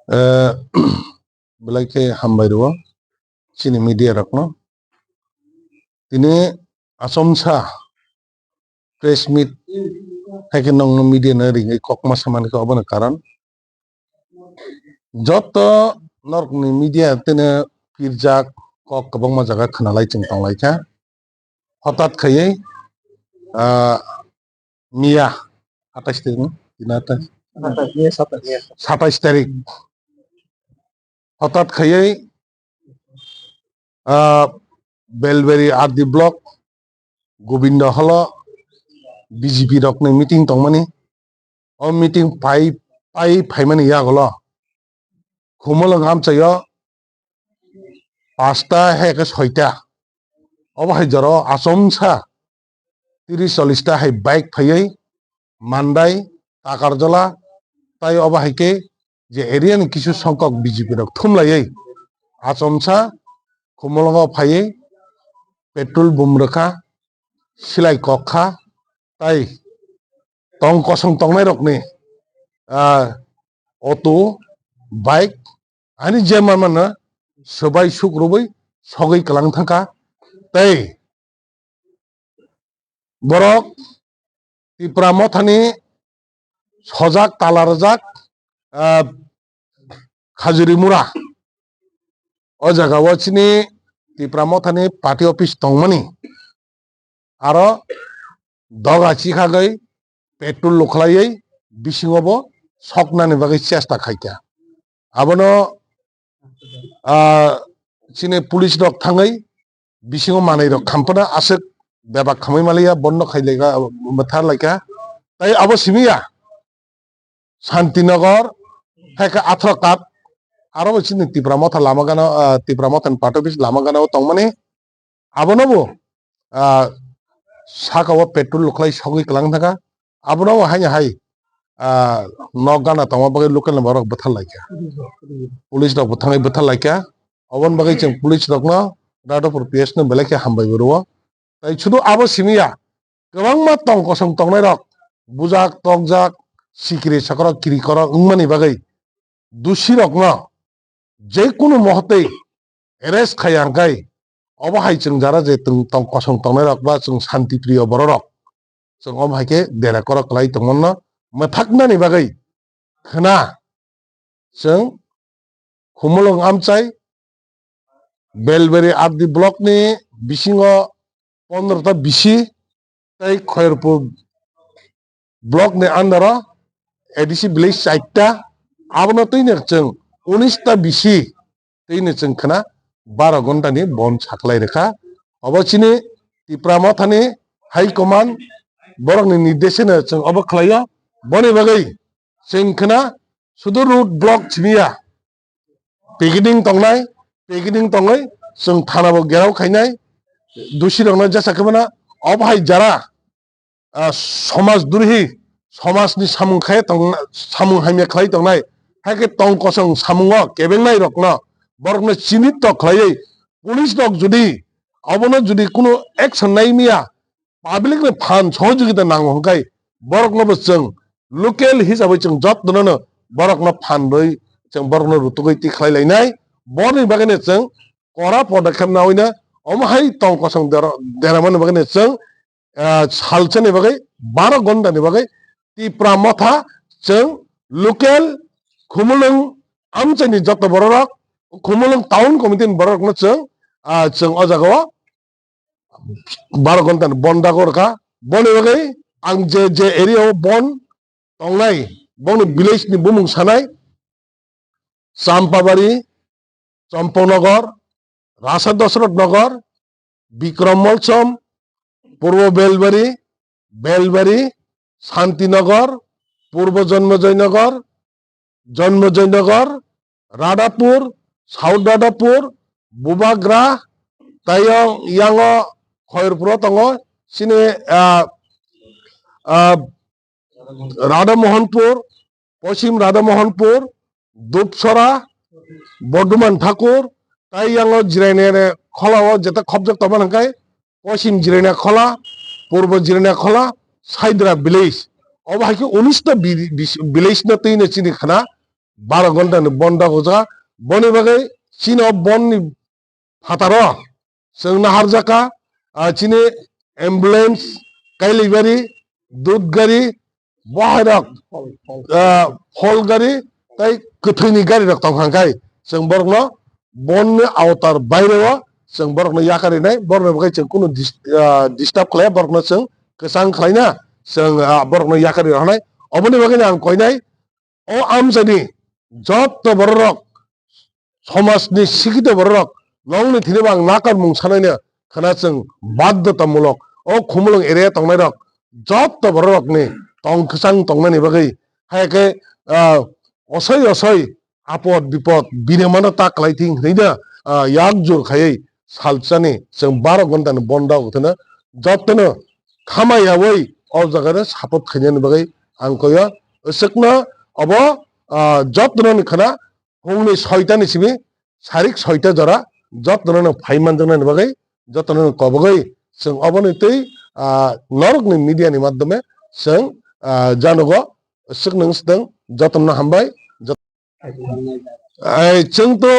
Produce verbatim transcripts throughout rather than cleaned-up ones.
Eh, belai khe hambai rwo chini media rokno. Tini achomsa press meet hai khe nongno media no ringwi kokma samani khe obono karon. Joto norokni media tini pirjak kok kwbangma jaga khwnalai chwng tonglaikha. Hotat khaiwi, ah, miya atais tarik no? Tini atais? Satais, miya satais. Satais tarik. Hotat khaiwi, ah, Belberi R D block, Gobindo holo B J P rokni meeting tongmani. O meeting pai, pai phaimani yagulo Khumulwng amchaio pasta hai khe soita. Obo hai jora o achomsa tris chollis ta hai bike phaiwi Mandai, Takarjala, tai obo hai khe je area ni kisu songkok B J P rok thumlaiwi achomsa Khumulwngo phaiwi petrol bum rwkha, silai kok kha, tai tong kosong tongnai rokni, ah, auto, bike, ani je manmano swbai suk rwui sogwi kwlang thangkha. Tei borok Tipra Mothani sojak tala rwjak, ah, Khajuri Mura. O jaga o chini Tipra Mothani party office tongmani. Aro doga chikhagwi petrol lukhlaiwi bisingo bo soknani bagwi chesta khaikha. Abono, ah, chini police rok thangwi bisingo manwi rok khampana aswk bebak khamwi maliya, bondo khai laika, bwthar laika. Tai abo simiya Santinagar, hai khe athro kat, aro bo chini Tipra Motha lama gana, ah, Tipra Motha ni party office lama gana o tongmani. Abono bo, ah, saka o petrol lukhlai sogwi kwlang thangkha. Abono bo haino hai, ah, nok gana tongma bagwi local ni borok bwthar laikha. Police rok bo thangwi bwthar laikha. Oboni bagwi chwng police rokno Radhapur P S no belai khe hambai bo rwo. Tai sudu abo simi ya, kwbangma tong kosong tongnai rok, bujak, tokjak, sikiri sakrok, kiri korok wngmani bagwi dusi rokno je kunu mohotwi arrest khai ya hwnkhe, obo hai chwng jara je tong, tong kosong tongnai rok ba chwng shanti priyo borok rok, chwng omo hai khe dera korok kwlai tongmano mwthaknani bagwi khwna chwng Khumulwng amchai Belberi R D block ni bisingo pondro ta bisi tei Khairpur block ni under o A D C village chaita, abono twino chwng unis ta bisi twino chwng khwna baro ghonta ni bon saklai rwkha. Obo chini Tipra Motha ni high command borok ni nirdeshe no chwng obo khlai o. Boni bagwi chwng khwna sudu road block simi ya, picketing tongnai, picketing tongwi chwng thana bo gherao khainai, dusi rokno jesa khe mano. Obo hai jara, ah, somaj drohi, somaj ni samung khai tong, samung hamya khlai tongnai, hai khe tong kosong samung o kebengnai rokno, borokno chinit to khlaiwi police rok jodi obono jodi kunu action nai miya, public ni phan sohojogita nango hwnkhe borokno bo chwng local hisabai chwng jottono no borokno phan rwi chwng borokno rutugwi tikhlai lainai. Boni bagwi no chwng kora podokkhep nawi no omo hai tong kosong dera-, deramani bagwi no chwng, ah, salsa ni bagwi baro ghonta ni bagwi Tipra Motha chwng local Khumulwng amchai ni joto borok rok, Khumulwng town committee ni borok rokno chwng, ah, chwng o jaga o baro ghonta ni bon dago rwkha. Boni bagwi ang je, je area o bon tongnai, bongni village ni bumung sanai, Champabari, Champanagar, Rasa Dasrath Nagar, Bikram Molsom, Purbo Belbari, Belbari, Santinagar, Purbo Janmajay Nagar, Janmajay Nagar, Radhapur, South Radhapur, Bubagra, tei yang, yango Khairpuro tongo, chini, ah, ah, Radha Mohanpur, Poschim Radha Mohanpur, Dupsora, Bordoman Thakur, tei yango Jirainani kholao jeta khobjak tongma hwnkhe Poschim Jiraina Khola, Purbo Jiraina Khola, Saidra village. Obo hai khe unis ta bi-, bis-, village no twi no chini khna baro ghonta ni bon dok ujak. Boni bagwi chini o bon ni phataro chwng naharjak kha, ah, chini ambulance, kailibari, dud gari, bohairok, ah, phol gari, tei kwthwini gari rok tong kha, hwnkhe chwng borokno bonni aotar baireo chwng borokno yakarinai, borokno bagwi chwng kunu dis-, ah, disturb khlaiya, borokno chwng kwchang khlaina chwng, ah, borokno yakari rwnai. Oboni bagwino ang koinai, o amchaini jotto bororok, somajni sikhito bororok, nongni thwibo ang nakarmung sanaino khna chwng baddotamulok. O Khumulwng area tongnairok jotto bororokni tong kwchang tongnani bagwi, hai khe, ah, osoi osoi apod bipod birimano ta kwlai thing hwnwi da, ah, yak jur khaiwi salsani chwng baro ghonta ni bon dok thwna jottono khamai yaui o jaga no support khainani bagwi ang koyo. Swkno obo, ah, jottono ni khna phungni soita ni simi sarik soita jora jottono no phai manjaknani bagwi jottono no kobogwi chwng oboni twi, ah, norokni media ni madhyome chwng, ah, janogo. Swknwng swtwng jottono hambai. Ai, chwng to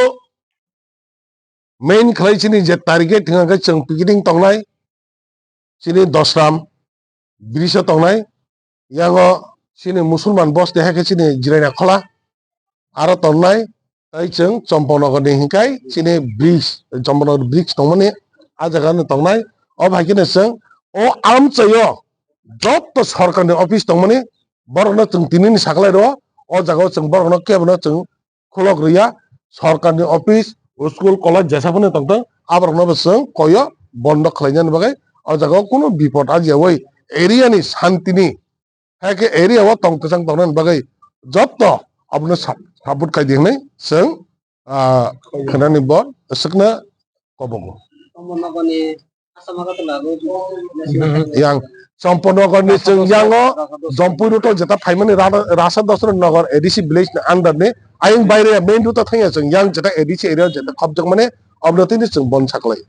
main khlai chini je target hwnka khe chwng picketing tongnai, chini Dosram bridge o tongnai, yango chini Musulman bosti hai khe chini Jiraina Khola aro tongnai, tei chwng Champanagar ni hinkai chini bridge, Champanagar bridge tongmani a jaga no tongnai. O bai kheno chwng o amchaio jotto sorkar ni office tongmani borokno chwng tini ni saklai rwo, o jaga o chwng borokno kebo no chwng khulok rwya, sorkarni office, school, college jesa phano tongthung, aborokno bo chwng koyo bondo khlainani bagwi o jaga o kunu bipot ajiyaui area ni santini, hai khe area o tong kwchang tongnani bagwi jotto abono sa-, support khai di hwnwi chwng, ah, khwnani bo swkna kobogo. Yang Champanagar ni chwng yango Jampui road o jeta phaimani Ra-, Rasa Dasra Nagar A D C village ni under ni ayang baire main road o thangya chwng yang jeta A D C area jeta khopjakmani obno tini chwng bon saklai.